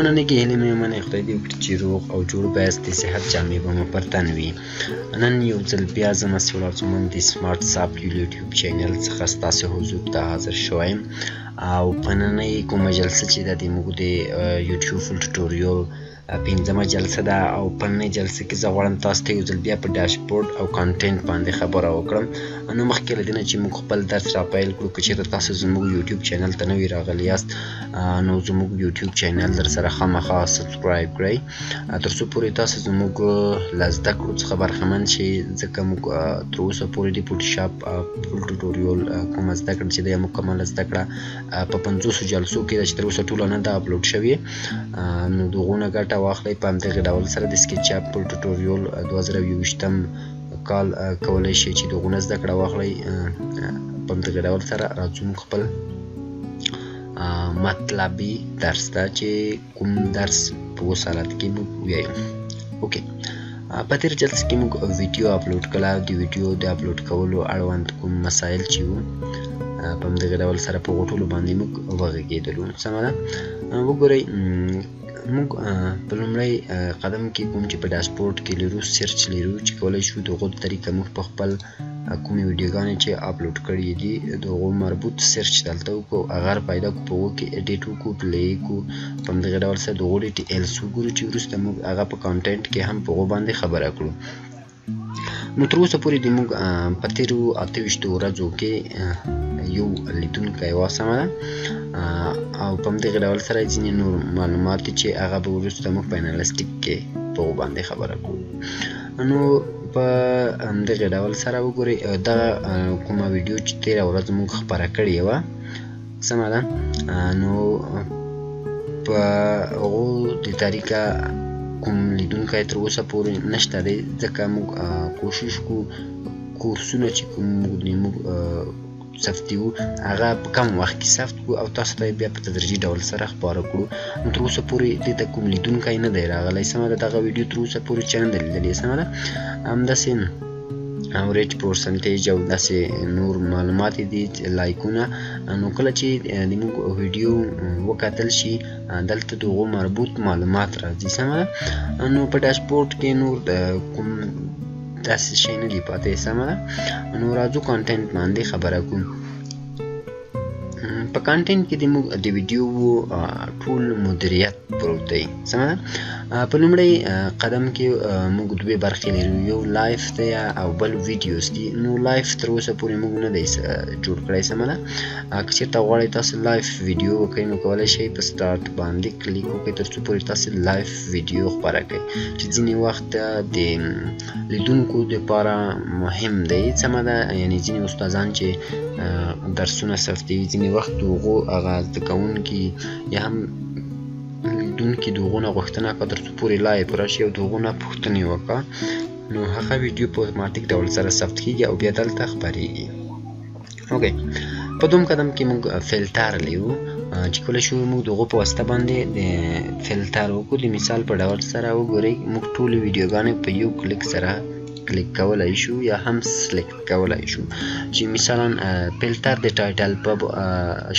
دوستانو، نیکې هیلې مې ومنئ. خدای دې وکړي چې روغ او جوړ به یاست، د صحت جامې به مو پر تن وي. نن یو ځل بیا زه مسیح الله ارزومند د سمارټ سافټ یوټیوب چینل څخه ستاسو حضور ته حاضر شوی یم. او په ننۍ کومه جلسه چې ده، د موږ د یوټیوب full tutorial پنځمه جلسه ده، او په ننۍ جلسه کې زه غواړم تاسو ته یو ځل بیا په dashboard او content باندې خبره وکړم. نو مخکې له دې نه چې موږ خپل درس را پیل کړو، که چېرته تاسو زموږ یوټیوب چینل ته نوي راغلي یاست، نو زموږ یوټیوب چینل در سره خامخا subscribe کړئ، تر څو پورې تاسو زموږ له زده کړو څخه برخمن شئ، ځکه موږ تر اوسه پورې د فوټوشاپ full tutorial کومه زده کړه چې ده، مکمله زده کړه په 50 جلسو کې ده چې تر اوسه ټوله نه ده اپلوډ شوې. نو د هغو نه ګټه واخلئ. په همدغې ډول سره د سکیچ اپ full tutorial 2021 کال کولی شئ چې د هغو نه زده کړه واخلئ. په همدغې ډول سره راځو موږ خپل مطلبي درس ته، چې کوم درس په اوس حالت کې موږ ویایو. okay، په تېره جلسه کې موږ ویډیو اپلوډ کړه. د ویډیو د اپلوډ کولو اړوند کوم مسایل چې وو، په همدغه ډول سره په هغو ټولو باندې موږ وغږېدلو. سمه ده؟ وګورئ، موږ په لومړی قدم کې کوم چې په dashboard کې لرو، search لرو، چې کولی شو د هغو طریقه موږ په خپل کومې ویډیوګانې چې اپلوډ کړي دي، د هغو مربوط search دلته وکړو، هغه پیدا کړو، په هغو کې edit وکړو، play کړو. په همدغه ډول سره د هغو details وګورو، چې وروسته موږ هغه په content کې هم په هغو باندې خبره کړو. نو تر اوسه پورې د موږ په تېرو 28 ورځو کې یو لیدونکی وه. سمه ده؟ او په همدغه ډول سره ځینې نور معلومات دي چې هغه به وروسته موږ په analytic کې په هغو باندې خبره کوو. نو په همدغه ډول سره وګورئ، دغه کومه ویډیو چې تېره ورځ موږ خپره کړې وه، سمه ده؟ نو په هغو د طریقه کوم لیدونکی تر اوسه پورې نشته دی، ځکه موږ کوشش کوو کورسونه چې کوم موږ ثبتي وو، هغه په کم وخت کې ثبت کړو او تاسو ته بیا په تدریجي ډول سره خپاره کړو. نو تر اوسه پورې دې ته کوم لیدونکی نه دی راغلی. سمه ده؟ دغه ویډیو تر اوسه پورې چا نه ده لیدلې. سمه ده؟ همداسې average percentage او داسې نور معلومات دي، لایکونه. نو کله چې د موږ ویډیو وکتل شي، دلته د هغو مربوط معلومات راځي. سمه ده؟ نو په dashboard کې نور کوم داسې شی نه دی پاتې. سمه ده؟ نو راځو content باندې خبره کوو. په content کې د موږ د ویډیو ټول مدیریت پروت دی. سمه ده؟ په لومړی قدم کې موږ دوې برخې لرو، یو live دی او بل videos دي. نو live تر اوسه پورې موږ نه دی جوړ کړی. سمه ده؟ که چېرته غواړئ تاسو live ویډیو وکړئ، نو کولی شئ په start باندې کلیک وکړئ، تر څو پورې تاسو live ویډیو خپره کړئ، چې ځینې وخت د لیدونکو دپاره مهم دی. سمه ده؟ یعنې ځینې استادان چې درسونه ثبتوي، ځینې وخت د هغو هغه زده کوونکي یا هم لیدونکي د هغو نه غوښتنه کوي تر څو پورې live راشي او د هغو نه پوښتنې وکړه. نو هغه ویډیو په اتوماتیک ډول سره ثبت کیږي او بیا دلته خپریږي. okay، په دوم قدم کې موږ فلتر لرو، چې کولی شو موږ د هغو په واسطه باندې د فلتر وکړو. د مثال په ډول سره وګورئ، موږ ټولې ویډیوګانې په یو کلیک سره کلیک کولای شو یا هم select کولای شو، چې مثلا فلتر د title په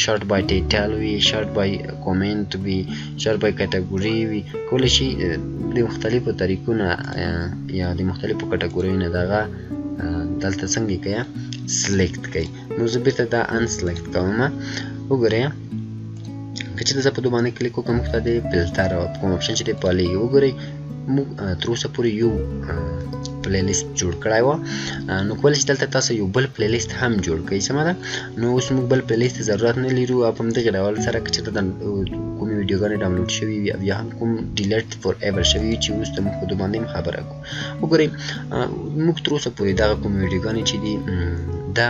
sort by title وي، sort by comment وي، sort by category وي. کولی شي د مختلفو طریقو نه یا د مختلفو کټګوریو نه دغه دلته څنګه کوي select کوي. نو زه بیرته دا unselect کوم. وګورئ، که چېرته زه په دو باندې کلیک وکړم، موږ ته د فلتر کوم option چې دی پالېږي. وګورئ، موږ تر اوسه پورې یو playlist جوړ کړی و، نو کولی شئ دلته تاسو یو بل playlist هم جوړ کړئ. سمه ده؟ نو اوس موږ بل playlist ته ضرورت نه لرو. او په همدغه ډول سره که چېرته کومې ویډیوګانې ډاونلوډ شوي وي او یا هم کوم delete forever شوي وي، چې وروسته موږ په دو باندې هم خبره کوو. وګورئ، موږ تر اوسه پورې دغه کومې ویډیوګانې چې دي، دا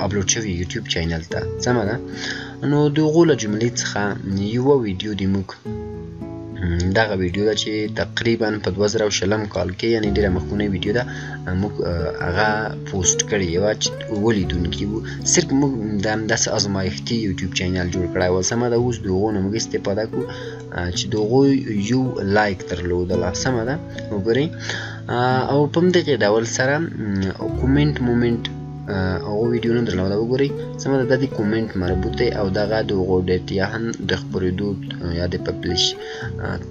اپلوډ شوي یوټیوب چینل ته. سمه ده؟ نو د هغو له جملې څخه یوه ویډیو د موږ دغه ویډیو ده، چې تقریبا په 2020 کال کې، یعنی ډیره مخکونۍ ویډیو ده، موږ هغه پوسټ کړې وه، چې ولیدونکي وو. صرف موږ د همداسې ازمایښتي یوټیوب چینل جوړ کړی و. سمه ده؟ اوس د هغو نه موږ استفاده کوو، چې د هغو یو like درلودله. سمه ده؟ وګورئ، او په همدغې ډول سره comment مومنټ هغو ویډیو نه درلوده. وګورئ، سمه ده، دا د comment مربوط دی او دغه د هغو date یا هم د خپرېدو یا د publish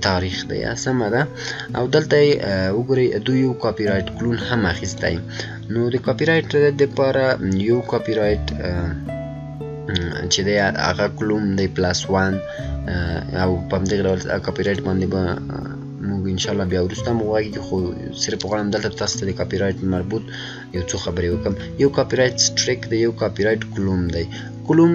تاریخ دی، سمه ده. او دلته یې وګورئ، دوی یو copyright claim هم اخیستی. نو د copyright دپاره یو copyright چې دی هغه claim دی plus one، او په همدغه ډول copyright باندې به موږ انشاءالله بیا وروسته هم وغږېږو، خو صرف غواړم دلته تاسو ته د copyright مربوط یو څو خبرې وکړم. یو copyright strike دی، یو copyright claim دی. claim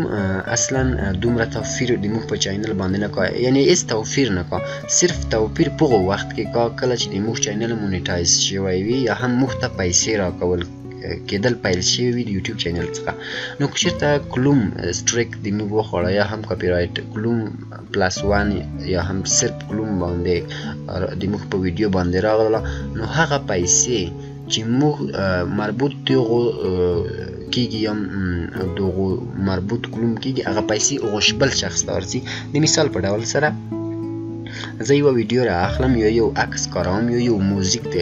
اصلا دومره توپیر د موږ په channel باندې نه کوي، یعنی هیڅ توپیر نه کوي. صرف توپیر په هغه وخت کې کا کله چې د موږ channel monetize شوی وي یا هم موږ ته پیسې راکول کېدل پیل شوي وي د یوټیوب channel څخه. نو که چېرته claim strike د موږ وخوړه یا هم copyright claim plus one یا هم صرف claim باندې د موږ په ویډیو باندې راغله، نو هغه پیسې چې موږ مربوط دغو کېږي یا دغو مربوط claim کېږي، هغه پیسې هغو بل شخص ته ورځي. د مثال په ډول سره زه یوه ویډیو را اخلم یا یو عکس کاروم یا یو موزیک د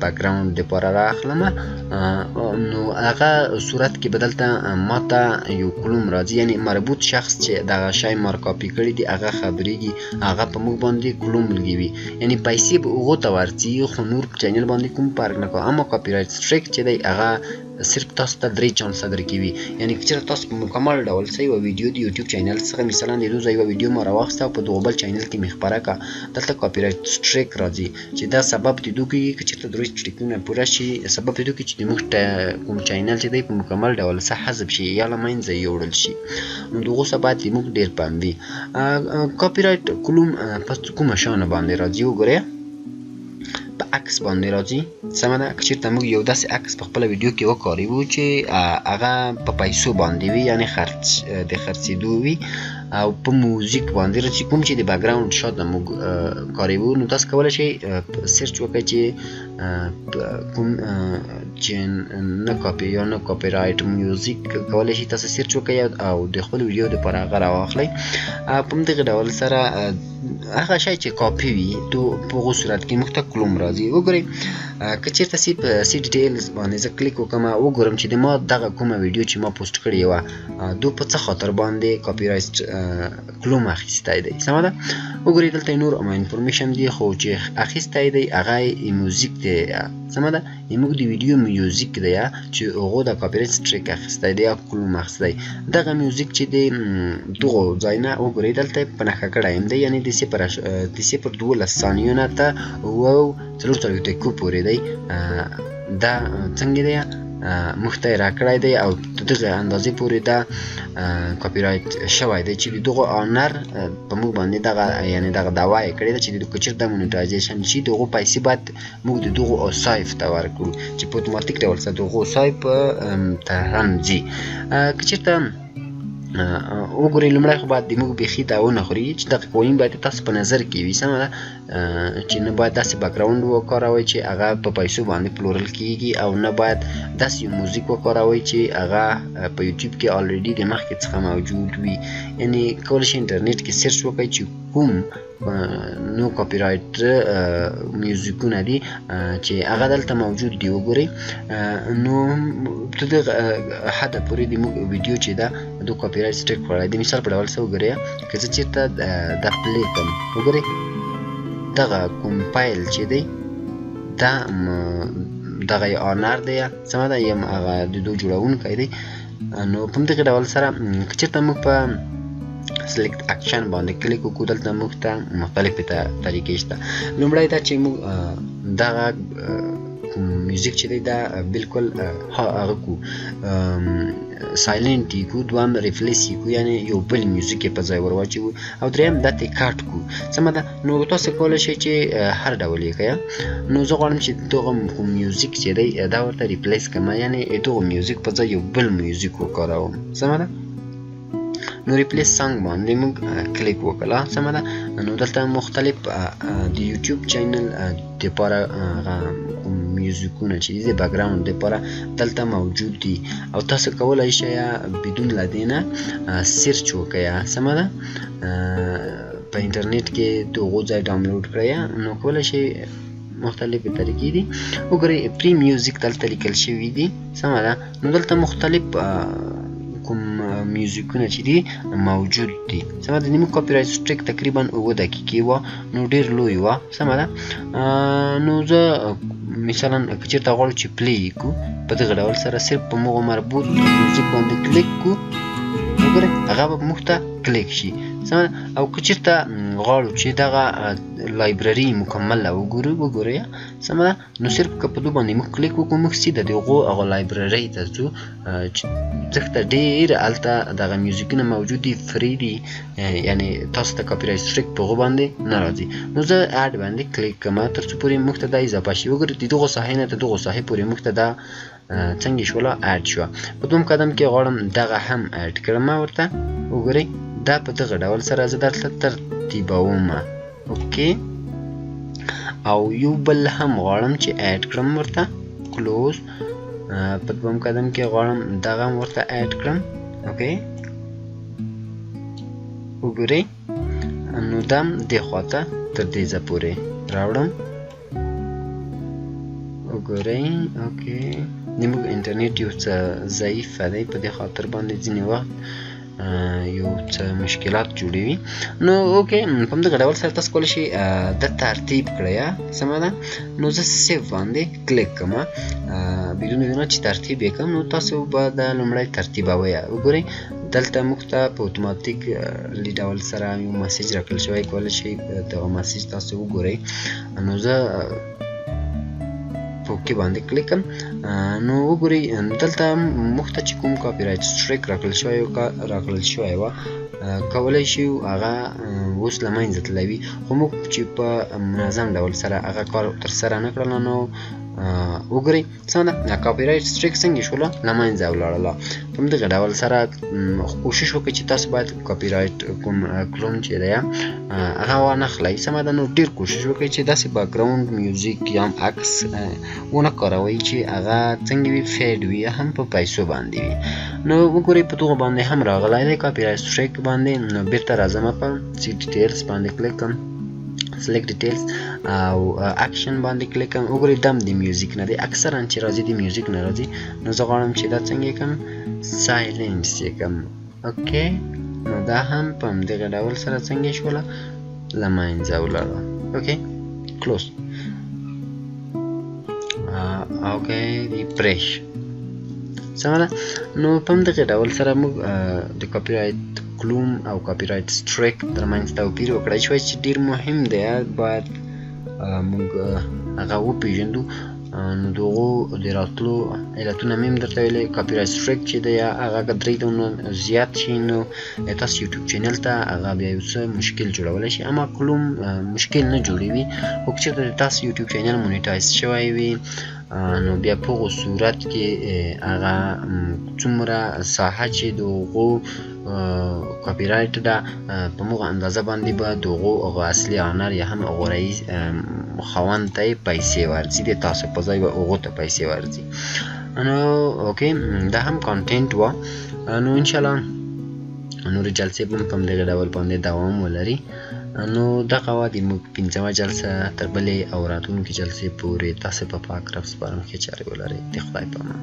background دپاره را اخلم، نو هغه صورت کې به دلته ماته یو claim راځي، یعنی مربوط شخص چې دغه شی مار کاپي کړي دي هغه خبرېږي، هغه په موږ باندې claim لګوي، یعنی پیسې به هغو ته ورځي، خو نور په channel باندې کوم فرق نه کوي. اما copyright strike چې دی هغه صرف تاسو ته درې چانسه درکوي، یعنی که چېرته تاسو په مکمل ډول څه یوه ویډیو د یوټیوب channel څخه، مثلا د دوی یوه ویډیو ما راواخیسته او په دغه بل channel کې مې خپره کړه، دلته copyright strike راځي چې دا سبب د دوی کېږي که چېرته درې strike ونه پوره شي، سبب د دوی کېږي چې د موږ کوم channel چې دی په مکمل ډول څه حذف شي یا له منځه یوړل شي. نو دغو څه باید د موږ ډېر پام وي. copyright claim په کومه شانه باندې راځي؟ وګورئ، په عکس باندې راځي، سمه ده. که چېرته موږ یو داسې عکس په خپله ویډیو کې وکاروو چې هغه په پیسو باندې وي، یعنی خرڅ د خرڅېدو وي، او په موزیک باندې راځي کوم چې د background شاته موږ کاروو، نو تاسو کولی شئ search وکړئ چې کوم چې نه کاپي یا نه copyright music کولی شئ تاسو search وکړئ او د خپل ویډیو دپاره هغه راواخلئ. په همدغه ډول سره هغه شی چې کاپي وي تو په هغو صورت کې موږ ته claim راځي. وګورئ، که چېرته see په see details باندې زه کلیک وکړم، وګورم چې د ما دغه کومه ویډیو چې ما پوسټ کړې وه دو په څه خاطر باندې copyright claim اخیستی دی، سمه ده. وګورئ، دلته نور information دی، خو چې اخیستی دی هغه یې music دی، سمه ده، موږ د ویډیو music دی چې هغو د copyright strike اخیستی دی یا claim اخیستی. دغه music چې دی دغو ځای نه وګورئ، دلته یې په نښه کړی هم دی، یعنی د 0:12 ثانیو نه ته 47 دقیقو پورې دی. دا څنګه دی موږ ته یې راکړی دی او د دغه اندازې پورې دا copyright شوی دی چې د دغو owner په موږ باندې دغه یعنی دغه دعوا یې کړې ده چې که چېرته monetization شي دغو پیسې باید موږ د دغو صاحب ته ورکړو چې په اتوماتیک ډول سره دغو صاحب ته هم ځي. که چېرته وګورئ، لومړی خو باید د موږ بیخي دا ونه خوري چې دغه قوانین باید تاسو په نظر کې وي، سمه ده، چې نه باید داسې background وکاروئ چې هغه په پیسو باندې پلورل کیږي، او نه باید داسې یو موزیک وکاروئ چې هغه په یوټیوب کې already د مخکې څخه موجود وي. یعنی کولی شئ انټرنیټ کې search وکړئ چې کوم no copyright میوزیکونه دي چې هغه دلته موجود دي. وګورئ، نو تر دغه حده پورې د موږ ویډیو چې ده د copyright strike خوړلی. د مثال په ډول څه وګورئ، که زه چېرته دا play کړم، وګورئ دغه کوم فایل چې دی دا دغه یې owner دی، سمه ده، یم هغه د دوی جوړونکی دی. نو په همدغه ډول سره که چېرته موږ په select action باندې کلیک وکړو، دلته موږ ته مختلفې طریقې شته. لومړی دا چې موږ دغه کوم میوزیک چې دی دا بالکل هغه کو silent یې کو، دوهم replace یې کو، یعنی یو بل میوزیک یې په ځای ور واچوو، او دریم دا ترې cut کو، سمه ده. نو تاسو کولی شئ چې هر ډول یې کړئ. نو زه غواړم چې دغه کوم میوزیک چې دی دا ورته replace کړم، یعنی دغه میوزیک په ځای یو بل میوزیک وکاروم، سمه ده. نو replace song باندې موږ کلیک وکړه، سمه ده. نو دلته مختلف د یوټیوب channel دپاره هغه کوم میوزیکونه چې دي د background دپاره دلته موجود دي، او تاسو کولی شئ بدون له دې نه search وکړئ، سمه ده، په انټرنیټ کې د هغو ځای download کړئ. نو کولی شئ مختلفې طریقې دي. وګورئ free music دلته لیکل شوي دي، سمه ده. نو دلته مختلف کوم میوزیکونه چې دي موجود دي، سمه ده. زموږ copyright strike تقریبا 7 دقیقې وه، نو ډېر لوی وه، سمه ده. نو زه مثلا که چېرته غواړو چې play یې کړو، په دغه ډول سره صرف په موږ مربوط میوزیک باندې کلیک کو، وګورئ هغه به موږ ته کلیک شي، سمه ده. او که چېرته غواړو چې دغه library مکمله وګورو، وګورئ، سمه ده، نو صرف که په دو باندې موږ کلیک وکړو، موږ سیده د هغو هغه library ته ځو چې ځکه ډېر هلته دغه میوزیکونه موجود دي، free دي، یعنی تاسو ته copyright strike په هغو باندې نه راځي. نو زه add باندې کلیک کوم تر څو پورې موږ ته دا اضافه شي. وګورئ، د دغو ساحې نه تر دغو ساحې پورې موږ ته دا څنګه شوله؟ add شوه. په دوم قدم کې غواړم دغه هم add کړم ورته. وګورئ، دا په دغه ډول سره زه درته ترتیبوم. okay، او یو بل هم غواړم چې add کړم ورته. close. په دوم قدم کې غواړم دغه هم ورته add کړم. okay، وګورئ، نو دم دې خواته تر دې ځای پورې راوړم. وګورئ، okay، زموږ انټرنیټ یو څه ضعیفه دی، په دې خاطر باندې ځینې وخت یو څه مشکلات جوړوي. نو okay، په همدغه ډول سره تاسو کولی شئ د ترتیب کړئ، سمه ده. نو زه save باندې کلیک کوم بدون د نه چې ترتیب یې کوم. نو تاسو به د لومړی ترتیبوئ. وګورئ، دلته موږ ته په اتوماتیک ډول سره یو message راکړل شوی، کولی شئ دغه message تاسو وګورئ. نو زه په okay باندې کلیک کوم. نو وګورئ، دلته موږ ته چې کوم copyright strike راکړل شوی و، کولی شو هغه اوس له منځه تللی وي، خو موږ چې په منظم ډول سره هغه کار ترسره نه کړل. نو وګورئ، څنګه copyright strike څنګه شوله؟ له منځه ولاړله. په همدغه ډول سره کوشش وکړئ چې تاسو باید copyright کوم claim چې دی هغه وانخلئ، سمه ده. نو ډېر کوشش وکړئ چې داسې background music یا هم عکس ونه کاروئ چې هغه څنګه وي، paid وي یا هم په پیسو باندې وي. نو وګورئ، په دغه باندې هم راغلی دی copyright strike باندې. نو بیرته راځم، په see details باندې کلیک کوم، select details او اکشن باندې کلیک کوم. وګورئ، دم د میوزیک نه دی، اکثرا چې راځي د میوزیک نه راځي. نو زه غواړم چې دا څنګه کوم؟ silence یې کوم. okay، نو دا هم په همدغه ډول سره څنګه شوله؟ له منځه ولاړه. okay، close. okay، refresh، سمه ده. نو په همدغه ډول سره موږ د copyright claim او copyright strike ترمنځ توپیر وکړای شوی چې ډیر مهم دی، باید موږ هغه وپیژندو. نو دغو د راتلو علتونه مې هم درته ویلي. copyright strike چې دی، هغه که درې دونه زیات شي، نو تاسو یوټیوب channel ته هغه بیا یو څه مشکل جوړولی شي، اما claim مشکل نه جوړوي. خو که چېرته تاسو یوټیوب channel monetize شوی وي، نو بیا په هغو صورت کې هغه څومره ساحه چې د هغو copyright ده، په هغه اندازه باندې به د هغو هغه اصلي owner یا هم هغو رئیس خاوند ته یې پیسې ورځي، د تاسو په ځای به هغو ته پیسې ورځي. نو okay، دا هم content وه. نو انشاءالله نورې جلسې به هم په همدغه ډول باندې دوام ولري. نو دغه وه د موږ پنځمه جلسه. تر بلې او راتلونکې جلسې پورې تاسو په پاک رب سپارم. ښې چارې ولرئ. د خدای په امان.